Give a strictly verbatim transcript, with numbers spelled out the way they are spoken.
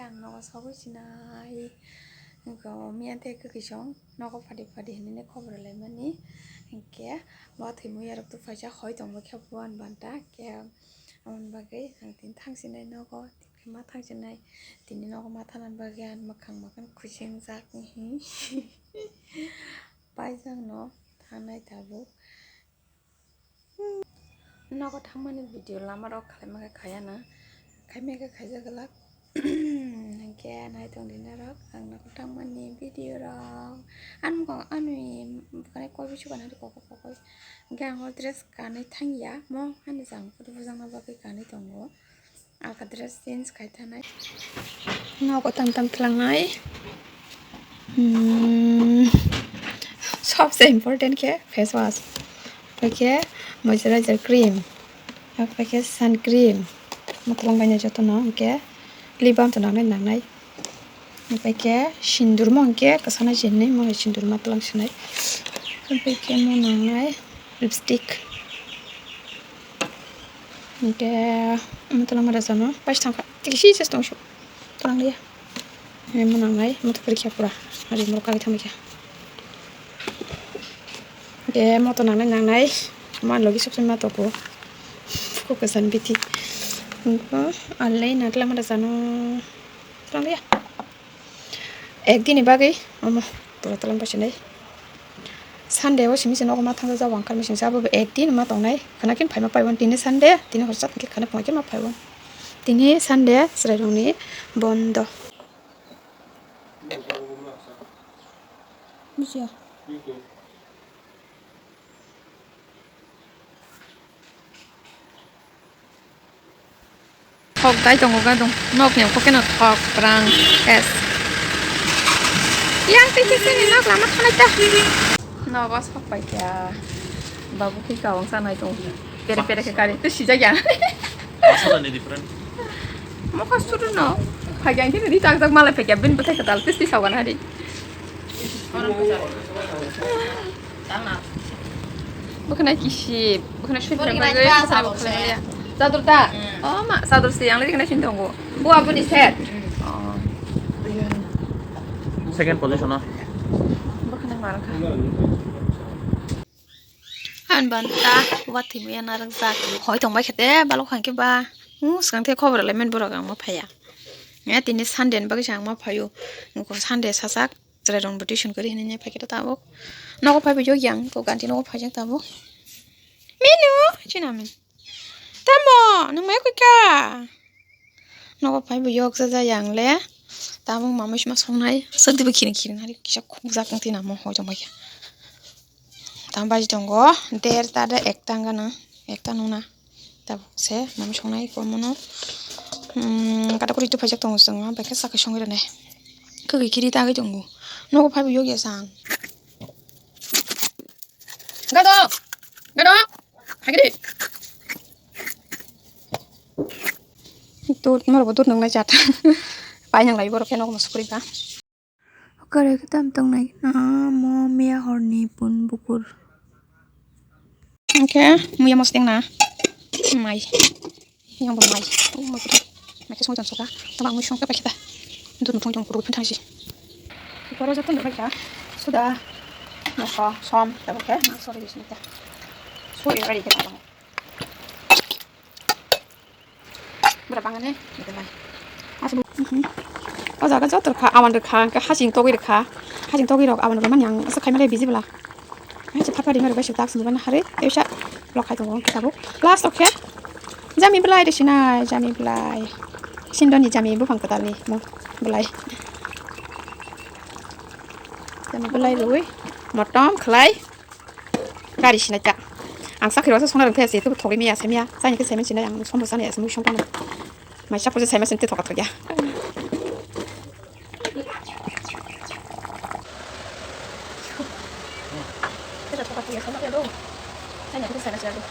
Ang nogo sogwi sinai. Wngkha o miya tei kwkwi song nogo phadi phadi hinwi khobor laimani. Hinkhe bo thwimwi yarok tubuphaisa hoi tongbo khe buan banta khe. Aboni bagwi ang tini thangsinai nogo, tini ma thangsinai, tini nogo ma thangna bagwi ang mwkhang mwkhang khusingjak. Paijak no thangnai tabuk. Nogo thangmani video lama rok khalaima khe khaya na, khaima khe khaijak glak. Hinkhe nai tong di norok ang nogo thangmani video rok. Ani mokang ani bwkhani koi bisu gana koko koko. Hinkhe ang o dress kanwi thangya mo ani jang photo bujakna bagwi kanwi tongo. Alka dress change khai thanai. Nogo tam tam tlangnai. Hmm. Sobse important khe face wash. Pai khe moisturizer cream. Pai khe sun cream. Matwlang bai joto no hinkhe lip balm to nangnai nangnai. Pai khe sindur mo hinkhe kwsana jinni mo sindur matwlang sinai. Pai khe mo nangnai lipstick. Hinkhe, matwlang mada jano, paisa thangkha, tiki si se tongsu, twlang liya. Mo nangnai, moto pori khe pura, ari morok kagwi thangbai kha. Hinkhe, moto nangnai, nangnai, ma logi sop sop ma toko, kok kwcham biti. Hinkhe, alai na twlang mada jano, twlang liya. Ek din ni bagwi omo pura twlang paisa nai. Sunday o simi se nogo ma thangwi jabo ang kharmi singsa abo ek din ma tongnai. Khana kin phaima paiwan tini Sunday, tini hor chat khana phunai ma phaiwan. Tini Sunday chwrai rokni bondo. Bujiya. Thok dai tongo ga dong. Nok ni kok keno thok prang. Es. Yang tei tei ni nok lama thanai ta. Nogo sok pai kya. Babu khe kawang sanai tong. Pere pere khe kari. Tei sijak ya. Asal ni different. Mokha sudu no. Phai kya khe ri tak tak malai phai kya bin bwthai khe dal tei tei sawan hari. Bwkhwnai kisip, bwkhwnai swi phai phai gwi bwkhwnai bwkhwnai ya. Chadur ta? Oh ma, chadur si yang lagi kena sini tonggo. Bu abu ni set. Oh. Second position ah. Bwkhwnai marang kha. An ban ta, wa thimi ya narak jak. Hoi tong bai khete, balok khang ke ba. Mu skang the khobor lai men borok ang ma phaya. Ya tini Sunday ni bagwi ang ma phayo. Nungko Sunday sasak. Chwrai rok bo tuition kwrwi hinwi phai khe tabuk nogo phai bo yok yang ko ganti nogo phai jak tabuk. Minu china min tamo nung mai koi ka nogo phai bo yok ja ja yang le tabuk mamai sima songnai sadi bo khiring khiring hari kisa khuk jak wng twi namo hoi tong bai kha. Tamo baji tongo der ta da ekta wng gana ekta nung na. Tabuk se mami songnai kormo no. Hmm, kata kuri tu phajak tongo chwng, bai khe sakhe songwi rwnai. Kwgwi kiri tagwi tongo. Nogo phaibo yokya sang. Gado! Gado! Hagidi! Dud, norokbo dud nungnai jat. Pai nanglai borok khe nogo musukrwi ba. Kwrwi khe tam tongnai. Amo miya horni pun bukur. Hwnkhe muya mosodeng na. Mai. Yang bo mai. Mai khe songwi tong soka. Tama mui songkhe paikhe ta. Dun thong thong kuru phan thangsi. Koro joto nang paikha. Suda. Mokho som. Tabukhe. Sorry bisni ta. Sorry ready khe tabang. Bura bangani, ito mai. Asa bu, mhm. O jaga joto rwkha, awan rwkha, hwnkhe hasing togwi rwkha. Hasing togwi rok awan rwmani ang asa khaimale busy bwla. Hai se phapha rimani bai se tak sini bana hari, tei sa block khai tongo, kisa bu. Last okhe. Jami bwlai de sinai, jami bwlai. Sindoni jami buphang kwtalni mo bwlai. Jami bwlai rwi, motom khlai. Gari sinai ta. Ang sakhi roksa songna rwngthai se, tebo thogwi miya se miya. Saini khe saiman sinai ang sombo sani ase mui songpano. Mai sakho je saiman sinte thoka thogya. Tebo thoka thogya songna do. Saini khe saiman sinai do.